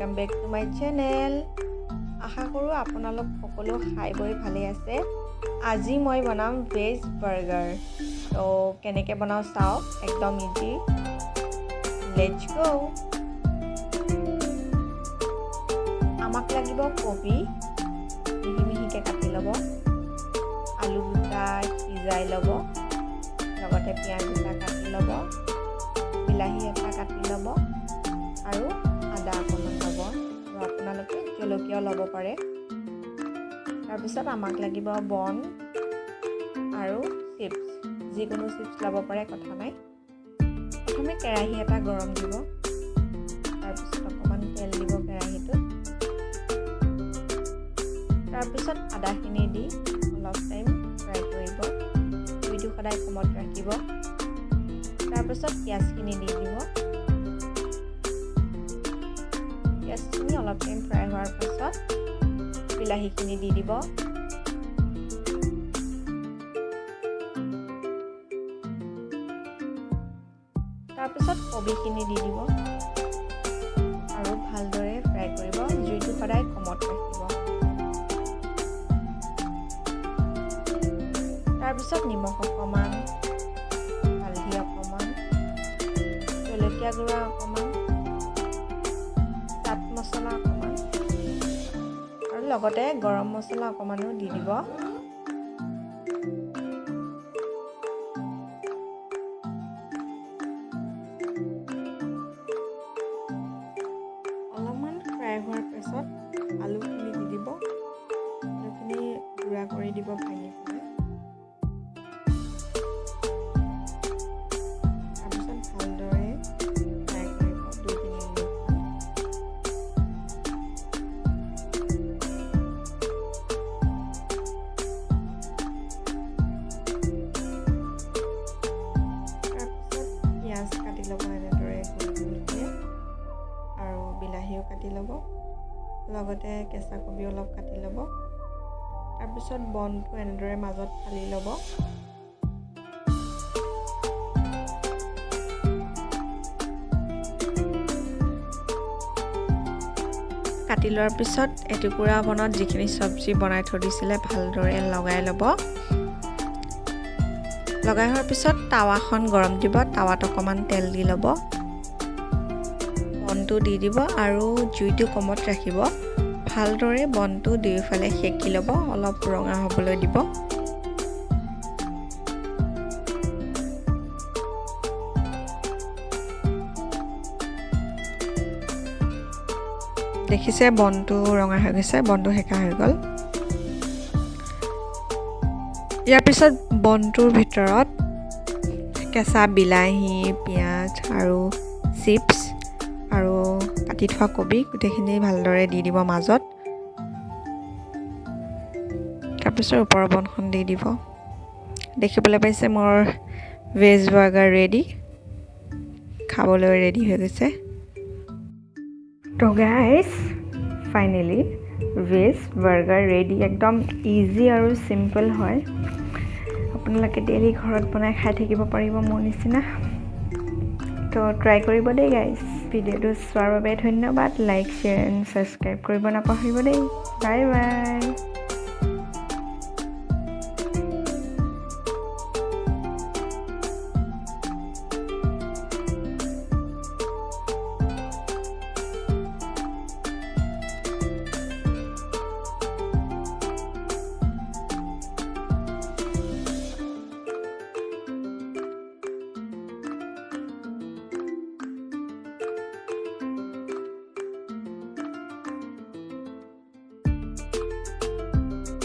Welcome back to my channel. আশা কৰোঁ আপোনালোক সকলো খাই বৈ ভালেই আছে। আজি মই বনাম ভেজ বাৰ্গাৰ। তো কেনেকৈ বনাওঁ চাওক, একদম ইজি। Let's go. আমাক লাগিব কবি, মিহি মিহিকৈ কাটি ল'ব। আলু দুটা সিজাই ল'ব, লগতে পিঁয়াজ দুটা কাটি ল'ব, বিলাহী এটা কাটি ল'ব আৰু আদা অকণমান ল'ব আৰু আপোনালোকে জলকীয়াও ল'ব পাৰে। তাৰপিছত আমাক লাগিব বন আৰু চিপছ, যিকোনো চিপছ ল'ব পাৰে, কথা নাই। প্ৰথমে কেৰাহী এটা গৰম দিব, তাৰপিছত অকণমান তেল দিব কেৰাহীটোত। তাৰপিছত আদাখিনি দি অলপ টাইম ফ্ৰাই কৰিব, জুইটো সদায় কমত ৰাখিব। তাৰপিছত পিঁয়াজখিনি দি দিব। পিঁয়াজখিনি অলপ টাইম ফ্ৰাই হোৱাৰ পাছত বিলাহীখিনি দি দিব। তাৰপিছত কবিখিনি দি দিব আৰু ভালদৰে ফ্ৰাই কৰিব, জুইটো সদায় কমত ৰাখিব। তাৰপিছত নিমখ অকণমান, হালধি অকণমান, জলকীয়া গুড়া অকণমান, চাট মছলা অকণমান আৰু লগতে গৰম মছলা অকণমানো দি দিব। অলপমান ফ্ৰাই হোৱাৰ পাছত আলুখিনি দি দিব। আলুখিনি গুড়া কৰি দিব ভাঙি পেলাই। তাৰপিছত ভালদৰে ফ্ৰাই কৰিব 2-3 মিনিটমান। তাৰপিছত পিঁয়াজ কাটি ল'ব এনেদৰে গোল গোলকৈ আৰু বিলাহীও কাটি ল'ব, লগতে কেঁচা কবি অলপ কাটি ল'ব। তাৰপিছত বনটো এনেদৰে মাজত ফালি ল'ব। কাটি লোৱাৰ পিছত এটুকুৰা বনত যিখিনি চব্জি বনাই থৈ দিছিলে ভালদৰে লগাই ল'ব। লগাই হোৱাৰ পিছত টাৱাখন গৰম দিব, টাৱাত অকণমান তেল দি ল'ব, বনটো দি দিব আৰু জুইটো কমত ৰাখিব। ভালদৰে বনটো দুয়োফালে সেকি ল'ব, অলপ ৰঙা হ'বলৈ দিব। দেখিছে বনটো ৰঙা হৈ গৈছে, বনটো সেকা হৈ গ'ল। ইয়াৰ পিছত বনটোৰ ভিতৰত কেঁচা বিলাহী, পিঁয়াজ আৰু চিপছ আৰু কাটি থোৱা কবি গোটেইখিনি ভালদৰে দি দিব মাজত। তাৰপিছত ওপৰৰ বনখন দি দিব। দেখিবলৈ পাইছে মোৰ ভেজ বাৰ্গাৰ ৰেডি, খাবলৈ ৰেডি হৈ গৈছে। তো guys, finally veg burger ready. একদম ইজি আৰু চিম্পল হয়, আপোনালোকে ডেইলি ঘৰত বনাই খাই থাকিব পাৰিব মোৰ নিচিনা। তো ট্ৰাই কৰিব দেই গাইজ। ভিডিঅ'টো চোৱাৰ বাবে ধন্যবাদ। লাইক, শ্বেয়াৰ এণ্ড ছাবস্ক্ৰাইব কৰিব নাপাহৰিব দেই। Bye bye.